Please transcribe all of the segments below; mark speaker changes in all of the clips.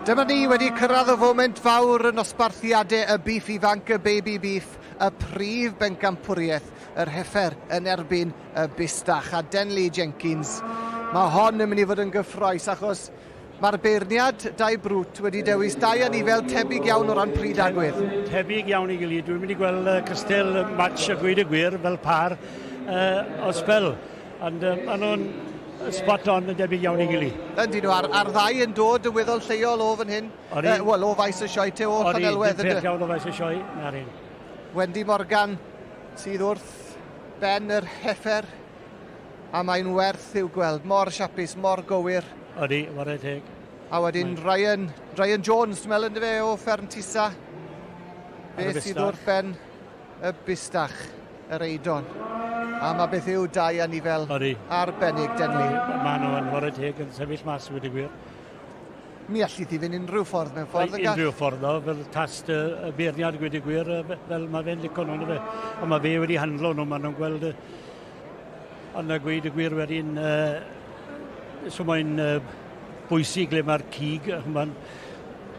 Speaker 1: Dyma ni wedi cyrraedd y foment fawr yn nosbarthiadau y bîff ifanc, y baby beef, y prif bencampwriaeth, yr heffer yn erbyn y bustach. A Denley Jenkins, mae hon yn mynd i fod yn gyffroes achos mae'r beirniad Dai Brwt wedi dewis dau anifel tebyg iawn o ran pryd a gwedd.
Speaker 2: Tebyg iawn i gilydd. Dwi'n mynd i gweld cystel match a gweud y gwir fel par uh, o sbel. Ond um, maen nhw'n spot on yn debyg iawn i gili.
Speaker 1: Yndyn nhw, a'r, ar ddau yn dod yn weddol lleol o fan hyn. Odi. Uh, Wel, o faes y sioe, te o Llanelwedd.
Speaker 2: Odi, iawn o faes y sioe, na'r un.
Speaker 1: Wendy Morgan sydd wrth ben yr heffer, a mae'n werth i'w gweld. Mor siapus, mor gywir.
Speaker 2: Odi, warae teg.
Speaker 1: A wedyn Ryan, Ryan Jones, dwi'n meddwl, ynddo fe, o Fferm Tisa. Fe sydd wrth ben y bustach, yr eidon. A mae beth yw dau anifel Odi. arbennig, Denley.
Speaker 2: Mae nhw yn chwarae teg yn sefyll mas, wedi gwir.
Speaker 1: Mi allith i fynd unrhyw ffordd mewn ffordd yn
Speaker 2: gall. Unrhyw ffordd o, fel tast y, y beirniad gwed y gwir, fel mae fe'n licio nhw'n fe. Ond mae fe wedi handlo nhw, maen nhw'n gweld... Ond a gweud y gwir wedyn, uh, so mae'n uh, bwysig le mae'r cig, mae'n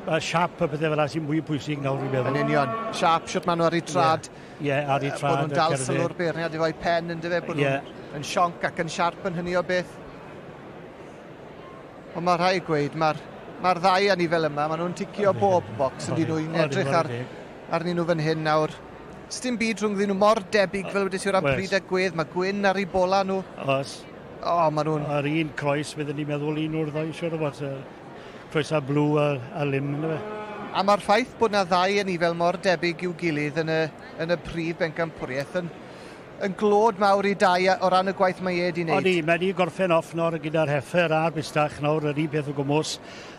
Speaker 2: mae siap a pethau fel sy'n mwy pwysig nawr, fi'n meddwl.
Speaker 1: Yn union. Siap, siwt maen nhw ar eu trad.
Speaker 2: Ie, yeah, ar eu trad.
Speaker 1: Bod nhw'n dal sylw'r beirniad efo'i pen yn dyfe, bod yeah. nhw'n yn sionc ac yn siarp yn hynny o beth. Ond mae rhaid gweud, mae'r mae ddau anifel yma, maen nhw'n ticio bob bocs yn dyn nhw i'n edrych ar, arnyn nhw fan hyn nawr. Sdim byd rhwngddyn nhw mor debyg fel wedes i o ran pryd a gwedd, mae gwyn ar eu bola nhw.
Speaker 2: Oes.
Speaker 1: O, maen nhw'n...
Speaker 2: A'r un croes, fydden ni'n meddwl un o'r ddau, siwr o fod. Croes a blw a, a lim, ynddo fe.
Speaker 1: A mae'r ffaith bod na ddau anifel mor debyg i'w gilydd yn y, yn y prif bencampwriaeth yn, yn glod mawr i Dai o ran y gwaith mae e 'di wneud.
Speaker 2: Odi, mae 'di gorffen off nawr gyda'r heffer a'r bustach nawr, yr un peth o gwmws.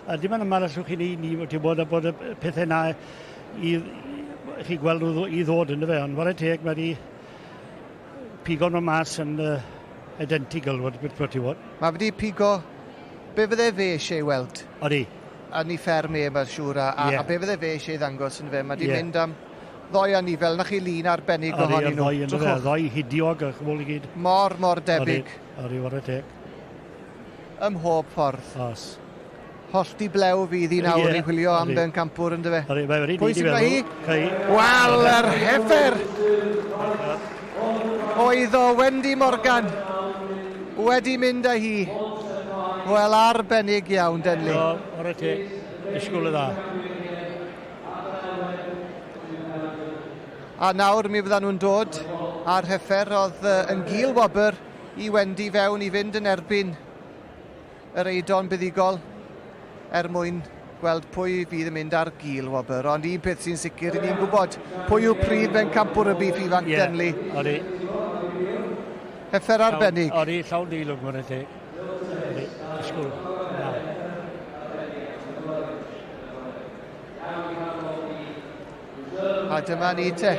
Speaker 2: A dim yn yma allwch chi ni, ni ti'n bod, bod y pethau na i, i chi gweld nhw i ddod yn fe, ond ware teg, mae 'di pigo nhw mas yn uh, identical, what, what you want.
Speaker 1: Mae wedi pigo be fydde fe eisiau ei weld.
Speaker 2: Odi.
Speaker 1: Yn ei fferm e, mae'n siŵr, a, a, yeah. a be fydde fe eisiau ei ddangos yn fe. Mae wedi yeah. mynd am ddoi anifel, na chi lun arbennig ohonyn nhw.
Speaker 2: Odi, ddoi, ddoi hidiog a chwbl i gyd.
Speaker 1: Mor, mor debyg.
Speaker 2: Odi, odi, ware teg.
Speaker 1: Ym mhob ffordd.
Speaker 2: Os.
Speaker 1: Hollti blew fydd hi nawr yeah, i chwilio am bencampwr yn dyfe.
Speaker 2: Odi, mae wedi
Speaker 1: Pwy sy'n hi? Wel, yr heffer! Oedd o Wendy Morgan wedi mynd â hi. Wel, arbennig iawn, Denley.
Speaker 2: O, o'r te. Disgwyl y dda.
Speaker 1: A nawr mi fyddan nhw'n dod a'r heffer oedd yn gil wobr i Wendy fewn i fynd yn erbyn yr eidon buddugol er mwyn gweld pwy fydd yn mynd ar gil wobr. Ond un peth sy'n sicr, i ni'n gwybod pwy yw prif bencampwr y bîff ifanc yeah, Denley.
Speaker 2: Odi.
Speaker 1: Heffer arbennig.
Speaker 2: Odi, llawn deilwng, mae'n teg. Odi, disgwyl. Na.
Speaker 1: A dyma ni te.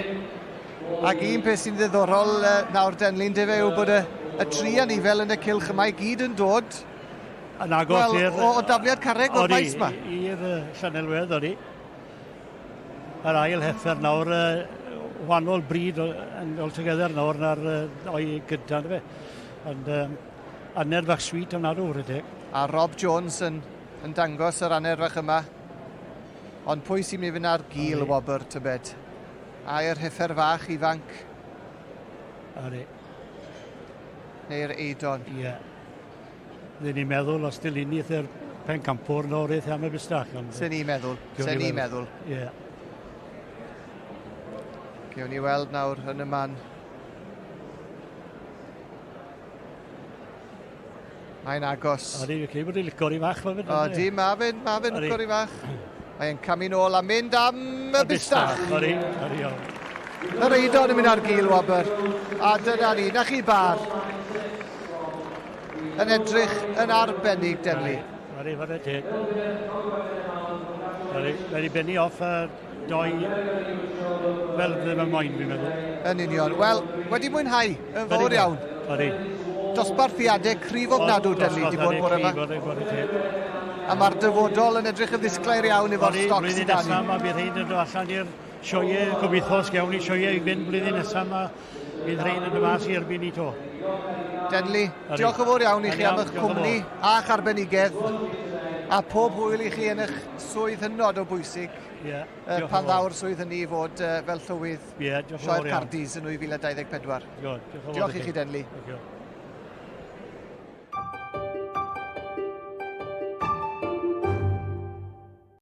Speaker 1: Ac un peth sy'n ddiddorol nawr Denlyn, dyfe, yw bod y, y tri anifel yn y cylch yma i gyd yn dod
Speaker 2: yn agos
Speaker 1: well,
Speaker 2: i'r...
Speaker 1: O, o dafliad carreg o'r maes yma.
Speaker 2: I'r uh, Llanelwedd, odi. Yr ail heffer nawr, uh, wahanol bryd yn altogether nawr na'r uh, o'i gyda, fe. Ond um, aner fach sweet ofnadw, wrth teg.
Speaker 1: A Rob Jones yn, yn dangos yr aner fach yma. Ond pwy sy'n mynd i fynd ar gil wobr, tybed? Ai'r heffer fach ifanc?
Speaker 2: Odi.
Speaker 1: Neu'r eidon?
Speaker 2: Ie. Yeah. Dyn ni'n meddwl os dilynith yr pencampwr nawr eith am y bustach.
Speaker 1: Ond... Sen ni'n meddwl. Sen ni'n meddwl.
Speaker 2: Ie. Yeah.
Speaker 1: Gewn ni weld nawr yn y man. Mae'n agos.
Speaker 2: Odi, fi'n credu bod hi'n licor i fach.
Speaker 1: Odi, mae fe'n ma fe licor i fach. Mae'n camu nôl a mynd am y bustach.
Speaker 2: Odi, odi, iawn.
Speaker 1: Yr eidon yn mynd ar gil wobr. A dyna ni, na chi bar. Yn edrych yn arbennig, Denley.
Speaker 2: Odi, whare teg. Odi, mae wedi benni off y doi fel ddim yn moyn, fi'n meddwl.
Speaker 1: Yn union. Wel, wedi mwynhau yn fawr iawn.
Speaker 2: Odi.
Speaker 1: Dosbarthiadau cryf ofnadw, Denley, wedi bod bore yma. A mae'r dyfodol yn edrych yn ddisglair iawn efo'r stoc
Speaker 2: sydd 'da ni. Blwyddyn nesaf mae bydd rhain yn dod allan i'r sioeau, gobeithio os gewn ni sioeau i fynd blwyddyn nesaf mae bydd rhain yn dod mas i erbyn ni to.
Speaker 1: Denley, diolch yn fawr iawn i chi am eich cwmni a'ch arbenigedd. A pob hwyl i chi yn eich swydd hynod o bwysig.
Speaker 2: Ie.
Speaker 1: Yeah, pan ddaw'r swydd hynny i fod fel llywydd
Speaker 2: yeah,
Speaker 1: Sioe'r Cardis yn 2024.
Speaker 2: Diolch,
Speaker 1: diolch i chi, Denley.
Speaker 2: Diolch.